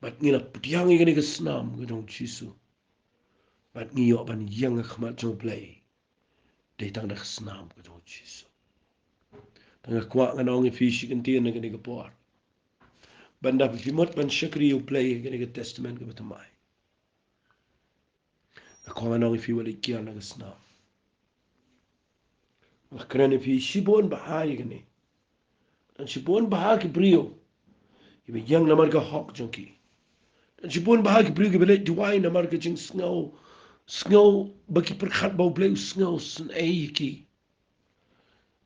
bad ngi la pdiang ïa kane ka snam ka jong U Jisu, bad ngi ïoh ban ïeng ha khmat jong U Blei dei tang da ka snam ka jong U Jisu. Te nga kwah ngan ong ïa phi shi kyntien ha kane ka por, ba ynda phi mut ban shakri ïa U Blei ha kane ka Testament kaba thymmai, nga kwah ngan ong ïa phi, wat leit kiar na ka snam. Nga kren ïa phi, shibun bha ïa kane. Don shibun bha ki briew kiba ïeng namar ka hok jong ki. Don shibun bha ki briew kiba leit duwai namar ka jingsngew, sngew ba ki pyrkhat ba U Blei u sngewsynei ïa ki.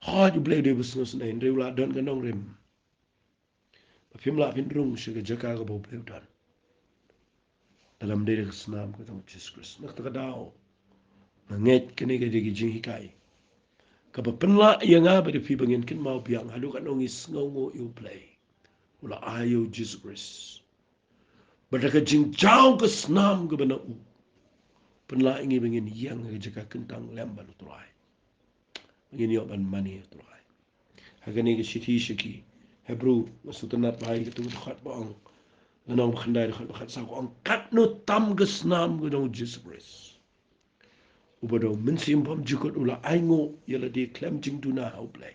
Hooid, U Blei u dei ba sngewsynei, hynrei u la don ka nongrim ba phim lah phin rung sha ka jaka kaba U Blei u don lada ym dei da ka snam ka jong U Jisu Khrist. Na kata ka daw nga ngeit kane ka dei ka jinghikai kaba pynlah ïa nga bad ïa phi ba ngin kynmaw biang haduh katno ngi sngewnguh ïa U Blei, u la ai ïa U Jisu Khrist. Bad da ka jingjaw ka snam kaba na u, pynlah ïa ngi ba ngin ïeng ha ka jaka kyntang lem bad U Trai, ba ngin ïoh ban mane ïa U Trai. Ha kane ka shithi sha ki Hebru, nga sngewtynnat bha ïa katu ka dkhot ba ong, lynnong ba khyndai, dkhot ba khatsaw, ka ong, katno tam ka snam ka jong U Jisu Khrist, uba da U Mynsiem Bymjukut u la ainguh ïa lade khlem jingduna ha U Blei,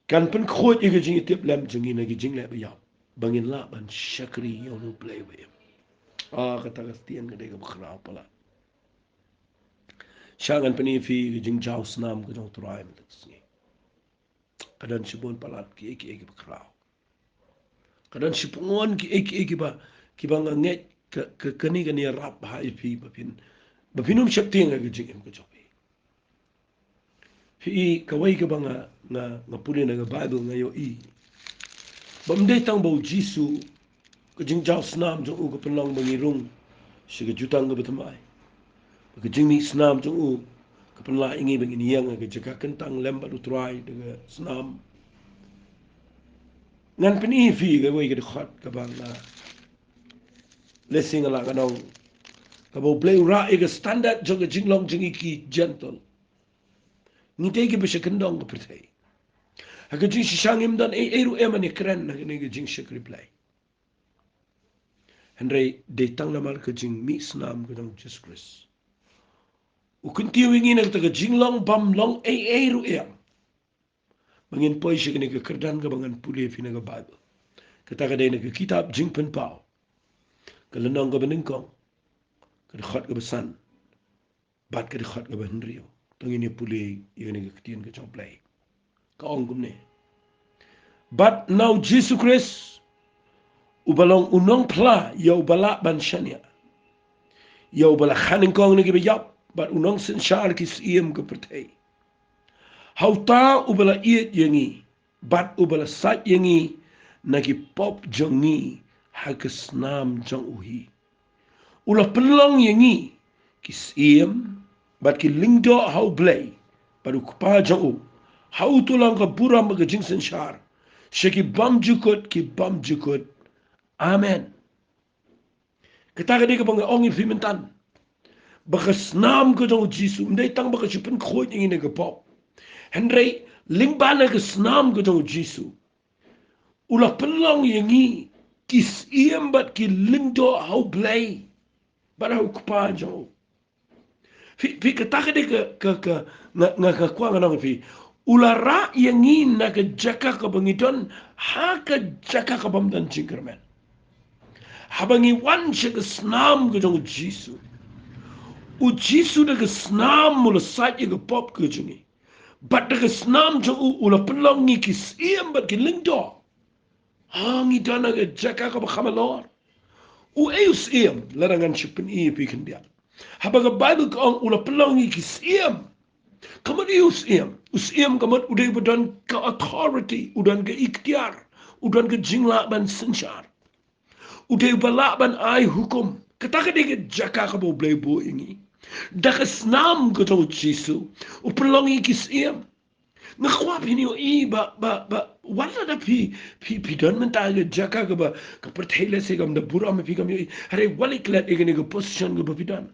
kan pynkhuid ïa ka jingïatiplem jong ngi na ki jingleh ba ïap, ba ngin lah ban shakri ïa U Blei ba im. Ah, kata ka ktien ka dei kaba khraw palat. Shah ngan pyni ïa phi ka jingjaw snam ka jong U Trai mynta ka sngi. Ka don shibun palat kiei kiei kiba khraw. Ka don shibun kiei kiei kiba, kiba nga ngeit ka, ka, kane kan ïarap bha ïa phi ba phin, ba phin ym sheptieng ha ka jingim ka jong phi. Phi i, kawei kaba nga, nga, nga pule na ka Baibl, nga ïohi ba ym dei tang ba U Jisu, ka jingjaw snam jong u ka pynlong ba ngi rung sha ka jutang kaba thymmai, ba ka jingmih snam jong u ka pynlah ïa ngi ba ngin ïeng ha ka jaka kyntang lem bad U Trai da ka snam. Ngan pyni ïa phi kawei ka dkhot kaba nga, lehse nga lah ngan ong, kaba U Blei u rah ïa ka standard jong ka jinglong jong ngi ki Jentil. Ngi dei kiba sha kyndong ka pyrthei. Ha ka jingshisha ngim don ei ei ruh em ban ïakren ha kane ka jingshakri Blei. Hynrei dei tang namar ka jingmih snam ka jong u Jisu Khrist. U kyntiew ïa ngi na kata ka jinglong bym long ei ei ruh em. Ba ngin poi sha kane ka kyrdan kaba ngan pule ïa phi na ka Baibl. Kata ka dei na ka kitab Jingpynpaw, ka lynnong kaba nyngkong, ka dkhot kaba san bad ka dkhot kaba hynriew. To ngin ïa pule ïa kane ka ktien ka jong U Blei. Ka ong kumne: Bad na u Jisu Khrist, uba long u nongphla ïa uba lah ban shaniah, ïa uba la kha nyngkong na kiba ïap, bad u nongsynshar ki syiem ka pyrthei. Ha uta uba la ïeit ïa ngi, bad uba la sait ïa ngi na ki pop jong ngi ha ka snam jong u hi. U la pynlong ïa ngi ki syiem bad ki lyngdoh ha U Blei bad U Kpa jong u. Ha uta long ka burom bad ka jingsynshar sha ki bymjukut ki bymjukut. Amen. Kata ka dei kaba nga ong ïa phi mynta, ba ka snam ka jong u Jisu ym dei tang ba ka shu pynkhuid ïa ngi na ka pop, hynrei lyngba na ka snam ka jong u Jisu, u la pynlong ïa ngi ki syiem bad ki lyngdoh ha U Blei bad ha U Kpa jong u. Phi, phi, kata ka dei ka, ka, ka, nga, nga, ka kwah ngan ong ïa phi. U la rah ïa ngi na ka jaka kaba ngi don ha ka jaka kabym don jingkyrmen. Haba ngi wan sha ka snam ka jong u Jisu, u Jisu da ka snam u la sait ïa ka pop ka jong ngi. Bad da ka snam jong u, u la pynlong ngi ki syiem bad ki lyngdoh. Ha, ngi don ha ka jaka kaba kham halor. Uei u syiem? Lada ngan shu pyni ïa phi khyndiat. Haba ka Baibl ka ong u la pynlong ngi ki syiem, ka mut uei u syiem? U syiem ka mut u dei uba don ka authority, u don ka iktiar, u don ka jinglah ban synshar. U dei uba lah ban ai hukum. Kata ka dei ka jaka kaba U Blei u buh ïa ngi. Da ka snam ka jong u Jisu u pynlong ngi ki syiem. Nga kwah phin ïohi ba, ba, ba, wat lada phi, phi, phi don mynta ha ka jaka kaba ka pyrthei lehse kam da burom ïa phi, kam ïohi. Hynrei wat leh klet ïa kane ka position kaba phi don.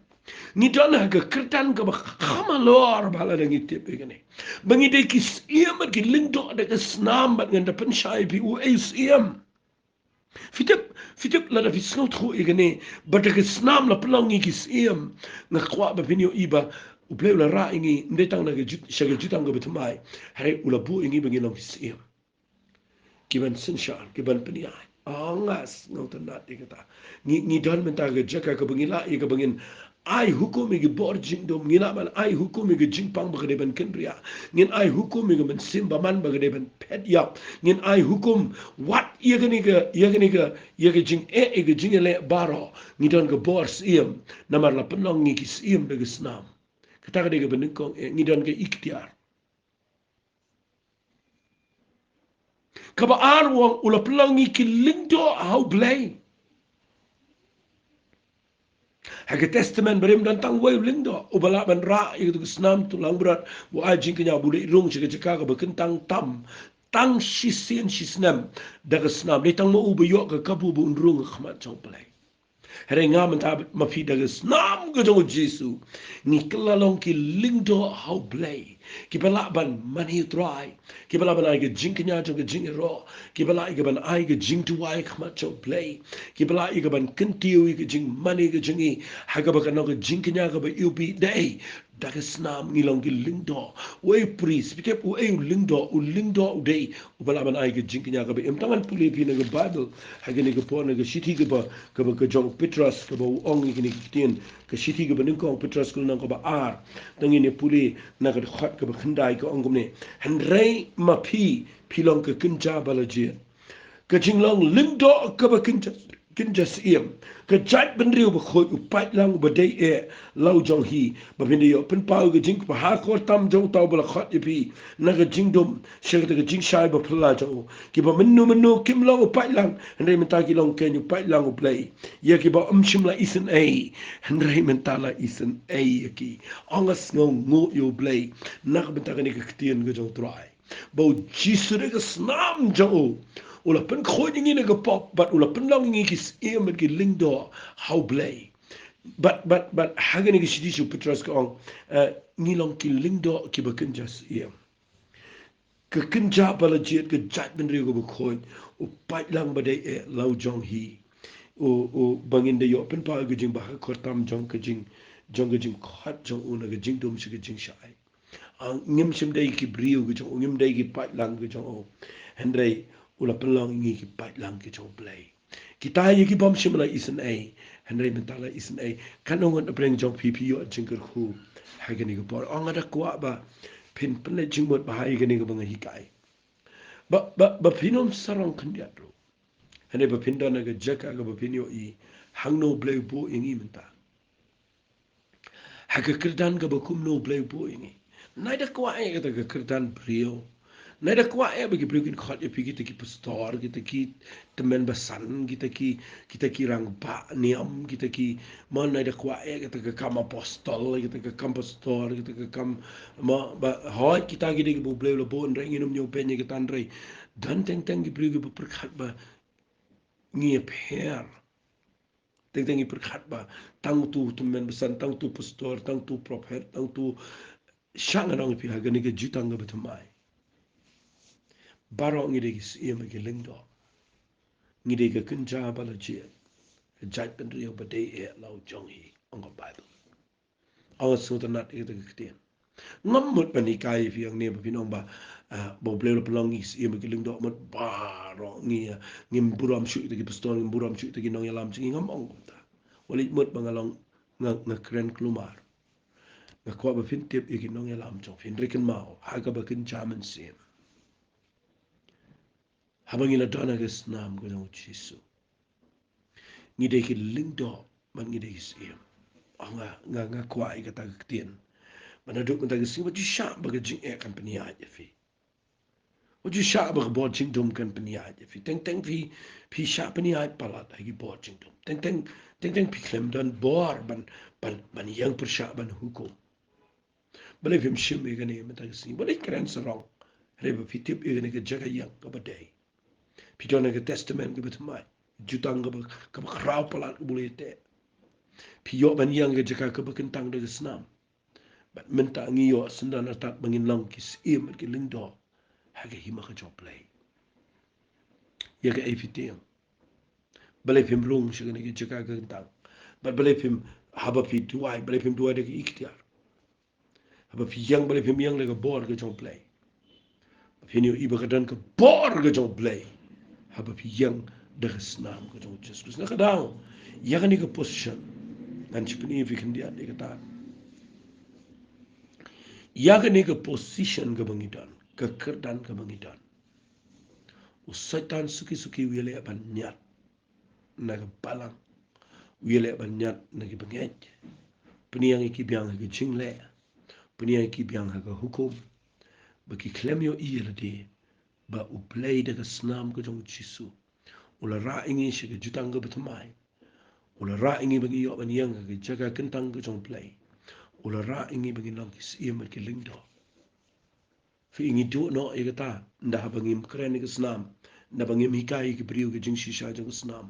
Ngi don ha ka kyrdan kaba kham halor ba lada ngi tip ïa kane. Ba ngi dei ki syiem bad ki lyngdoh da ka snam, bad ngan da pynshai ïa phi uei u syiem. Phi tip, phi tip, lada phi sngewthuh ïa kane, ba da ka snam la pynlong ngi ki syiem, nga kwah ba phin ïohi ba U Blei u la rah ïa ngi, ym dei tang na ka jut, sha ka jutang kaba thymmai, hynrei u la buh ïa ngi ba ngin long ki syiem. Ki ban synshar, ki ban pynïaid. Oh, nga sngewtynnat ïa kata. Ngi, ngi don mynta ha ka jaka kaba ngi lah ïa kaba ngin ai hukum ïa ki bor jingdum, ngi lah ban ai hukum ïa ka jingpang ba ka dei ban kynriah. Ngin ai hukum ïa ka mynsiem bymman ba ka dei ban phet ïap. Ngin ai hukum wat ïa kane ka, ïa kane ka, ïa ka jingeh, ïa ka jingïaleh baroh. Ngi don ka bor syiem, namar la pynlong ngi ki syiem da ka snam. Kata ka dei kaba nyngkong, eh, ngi don ka iktiar. Kaba ar u ong u la pynlong ngi ki lyngdoh ha U Blei. Ha ka Testament Barim don tang uwei u lyngdoh uba lah ban rah ïa ka snam, to langbrot, u ai jingkñia, u leit rung sha ka jaka kaba kyntang tam, tang shisien shisnem da ka snam. Dei tang ma u ba ïoh ka kabu ba un rung ha khmat jong U Blei. Hynrei nga mynta ma phi da ka snam ka jong u Jisu, ngi kylla long ki lyngdoh ha U Blei, kiba lah ban mane ïa U Trai, kiba lah ban ai ka jingkñia jong ka jingïaroh, kiba lah ïa kaban ai ka jingduwai ha khmat jong U Blei, kiba lah ïa kaban kyntiew ïa ka jingmane ka jong ngi ha kaba kan long ka jingkñia kaba iwbih. Dei da ka snam ngi long ki lyngdoh. Uei u priest? Phi tip uei u lyngdoh? U lyngdoh u dei uba lah ban ai ka jingkñia kaba im. To ngan pule ïa phi na ka Baibl ha kane ka por, na ka shithi kaba, kaba ka jong u Petros, kaba u ong ïa kine ki ktien, ka shithi kaba nyngkong Petros ka lynnong kaba ar. To ngin ïa pule na ka dkhot kaba khyndai, ka ong kumne: Hynrei ma phi, phi long ka kynja ba la jied, ka jinglong lyngdoh kaba kynja, kynja syiem, ka jaitbynriew bakhuid, u paidlang uba dei eh la u jong hi, ba phin da ïoh pynpaw ïa ka jingkpa ha khor tam jong uta uba la khot ïa phi na ka jingdum, sha kata ka jingshai baphylla jong u. Kiba mynno mynno kim long u paidlang, hynrei mynta ki long keiñ u paidlang U Blei ïa kiba ym shym la isynei, hynrei mynta la isynei ïa ki. Ong, nga sngewnguh ïa U Blei na ka bynta kane ka ktien ka jong U Trai, ba u Jisu da ka snam jong u, u la pynkhuid ïa ngi na ka pop, bad u la pynlong ïa ngi ki syiem bad ki lyngdoh ha U Blei. Bad, bad, bad, ha kane ka shithi sha u Petros ka ong, eh, ngi long ki lyngdoh kiba kynja syiem. Ka kynja ba la jied, ka jaitbynriew kaba khuid, u paidlang ba dei eh la u jong hi. U, u, ba ngin da ïoh pynpaw ïa ka jingbha ha ka khortam jong ka jing, jong ka jingkhot jong u na ka jingdum sha ka jingshai. Ah, ngim shym dei ki briew ki jong u, ngim dei ki paidlang ki jong u. Hynrei u la pynlong ngi ki paidlang ki jong u Blei. Kita ïa ki bym shym la isynei, hynrei mynta la isynei. Katno ngut na pdeng jong phi phi ïoh jingkyrkhu ha kane ka por? Ong nga da kwah ba phin pynleit jingmut bha ha kane kaba nga hikai. Ba, ba, ba phin ym sarong khyndiat ruh. Hynrei ba phin don ha ka jaka kaba phin ïohi hangno u Blei u buh ïa ngi mynta. Ha ka kyrdan kaba kumno u Blei u buh ïa ngi. Nai da kwah eh kata ka kyrdan briew. Nai da kwah eh ba ki briew kin khot ïa phi kita ki pastor, kita ki tymmen basan, kita ki, kita ki rangbah niam, kita ki, ma, nai da kwah eh kata ka kam apostol, kita ka kam pastor, kita ka kam, ma, ba, hooid kita ki dei kiba u Blei u la buh, hynrei ngin ym ñiew beiñ ïa kata, hynrei don teng teng ki briew kiba pyrkhat ba ngi ïapher. Teng teng ngi pyrkhat ba tang utu u tymmen basan, tang utu u pastor, tang utu u prophet, tang utu u, sha nga ong ïa phi ha kane ka jutang kaba thymmai. Baroh ngi dei ki syiem ki lyngdoh. Ngi dei ka kynja ba la jied. Ka jaitbynriew ba dei eh la u jong hi, ong ka Baibl. Ong sngewtynnat ïa kata ka ktien. Ngam mut ban hikai ïa phi hangne ba phin ong ba, ah, ba u Blei u la pynlong ngi ki syiem ki lyngdoh, mut baroh ngi, ah, ngim burom shuh ïa kita ki pastor, ngim burom shuh ïa kita ki nongïalam jong ngi, ngam ong kumta. Wat leit mut ba nga long, nga, nga kren kulmar. Nga kwah ba phin tip ïa ki nongïalam jong phi, hynrei kynmaw ha kaba kynja mynsiem. Haba ngi la don ha ka snam ka jong u Jisu, ngi dei ki lyngdoh bad ngi dei ki syiem. Oh, nga, nga, nga kwah ïa kata ka ktien. Ba naduh mynta ka sngi, wat ju shah ba ka jingeh kan pynïaid ïa phi. Wat ju shah ba ka bor jingdum kan pynïaid ïa phi. Teng teng phi, phi shah pynïaid palat ha ki bor jingdum. Teng teng, teng teng phi khlem don bor ban, ban, ban ïeng pyrshah, ban hukum. Balei phim shim ïa kane mynta ka sngi? Balei kren sarong? Hynrei ba phi tip ïa kane ka jaka ïeng kaba dei. Phi don ha ka testament kaba thymmai, jutang kaba, kaba khraw palat kaba u Blei u teh. Phi ïoh ban ïeng ha ka jaka kaba kyntang da ka snam. Bad mynta ngi ïoh syndon artat ba ngin long ki syiem bad ki lyngdoh ha ka hima ka jong u Blei. Ïa kaei phi tieng? Balei phim rung sha kane ka jaka ka kyntang? Bad balei phim, haba phi duwai, balei phim duwai da ka iktiar? Haba phi ïeng, balei phim ïeng da ka bor ka jong u Blei? Ba phin ïohi ba ka don ka bor ka jong u Blei haba phi ïeng da ka snam ka jong u Jisu Khrist. Na kata ka daw, ïa kane ka position ngan sa pyni ïa phi khyndiat ïa kata. Ïa kane ka position kaba ngi don, ka kyrdan kaba ngi don, u Soitan suki suki u ïaleh ban ñiad na ka balang, u ïaleh ban ñiad na ki bangeit. Pynïeng ïa ki biang ha ka jingleh, pynïeng ïa ki biang ha ka hukum, ba ki khlem ïohi ïa lade ba u Blei da ka snam ka jong u Jisu u la rah ïa ngi sha ka jutang kaba thymmai. U la rah ïa ngi ba ngi ïoh ban ïeng ha ka jaka kyntang ka jong u Blei. U la rah ïa ngi ba ngin long ki syiem bad ki lyngdoh. Phi, ngi duh noh ïa kata, ynda haba ngim kren ïa ka snam, ynda ba ngim hikai ïa ki briew ka jingshisha jong ka snam.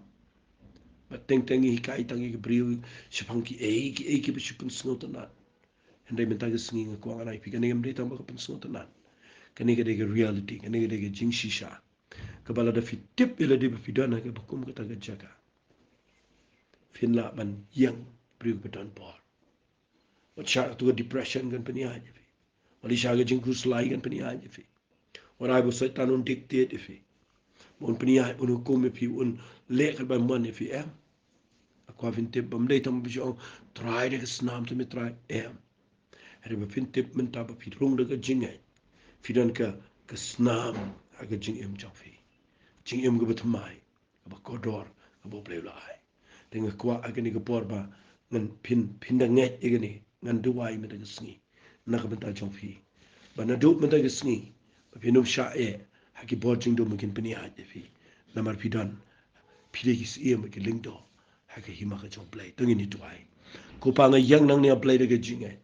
Ba teng teng ngi hikai tang ïa ki briew shaphang kiei kiei kiba shu pynsngewtynnat. Hynrei mynta ka sngi nga kwah ngan ai phi kane, kam dei tang ba ka pynsngewtynnat. Kane ka dei ka reality, kane ka dei ka jingshisha. Kaba lada phi tip ïa lade ba phi don ha kaba kum kata ka jaka, phin lah ban ïeng briew ba don bor. Wat shah, tu ka depression kan pynïaid ïa phi. Wat leit sha ka jingkhuslai kan pynïaid ïa phi. Wat ai ba u Soitan un dictate ïa phi, ba un pynïaid, un hukum ïa phi, un leh katba mon ïa phi, em. Nga kwah phin tip ba ym dei tang ba phi ong, Trai, da ka snam te me trai, em. Hynrei ba phin tip mynta ba phi rung da ka jingngeit, phi don ka, ka snam ha ka jingim jong phi. Jingim kaba thymmai, kaba kordor, kaba u Blei u la ai. Te nga kwah ha kane ka por ba ngan, phin, phin da ngeit ïa kane, ngan duwai mynta ka sngi na ka bynta jong phi, ba naduh mynta ka sngi ba phin ym shah eh ha ki bor jingdum ba kin pynïaid ïa phi. Namar phi don, phi dei ki syiem bad ki lyngdoh ha ka hima ka jong u Blei. To ngin ïa duwai. Ko Pa, nga ïeng nangne, A Blei, da ka jingngeit.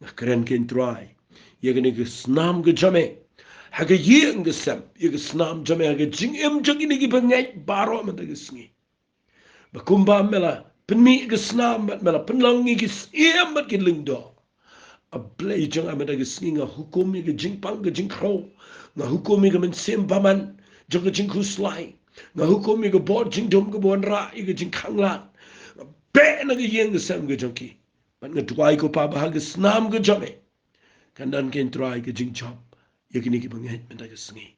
Nga kren kein, Trai, ïa kane ka snam ka jong me ha ka ïing ka sem, ïa ka snam jong me ha ka jingim jong kine ki bangeit baroh mynta ka sngi. Ba kumba me la pynmih ka snam bad me la pynlong ïa ki syiem bad ki lyngdoh. A Blei jong nga, mynta ka sngi nga hukum ïa ka jingpang ka jingkhrew. Nga hukum ïa ka mynsiem bymman jong ka jingkhuslai. Nga hukum ïa ka bor jingdum kaba wanrah ïa ka jingkhanglad. Nga beh na ka ïing ka sem ka jong ki. Bad nga duwai ko Pa ba ha ka snam ka jong me kan don, ko Trai, ka jingjop ïa kine kiba ngeit mynta ka sngi.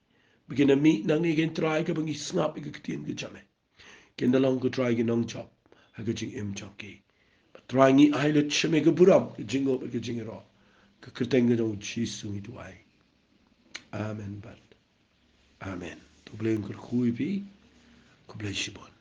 Ba kin da mih nangne, ko Trai, kaba ngi sngap ïa ka ktien ka jong me. Kin da long, ko Trai, ki nongjop ha ka jingim jong ki. Bad Trai, ngi ai lut sha me ka burom, ka jingnguh bad ka jingïaroh. Ha ka kyrteng ka jong U Jisu ngi duwai. Amen bad amen. To U Blei un kyrkhu ïa phi. Khublei shibun.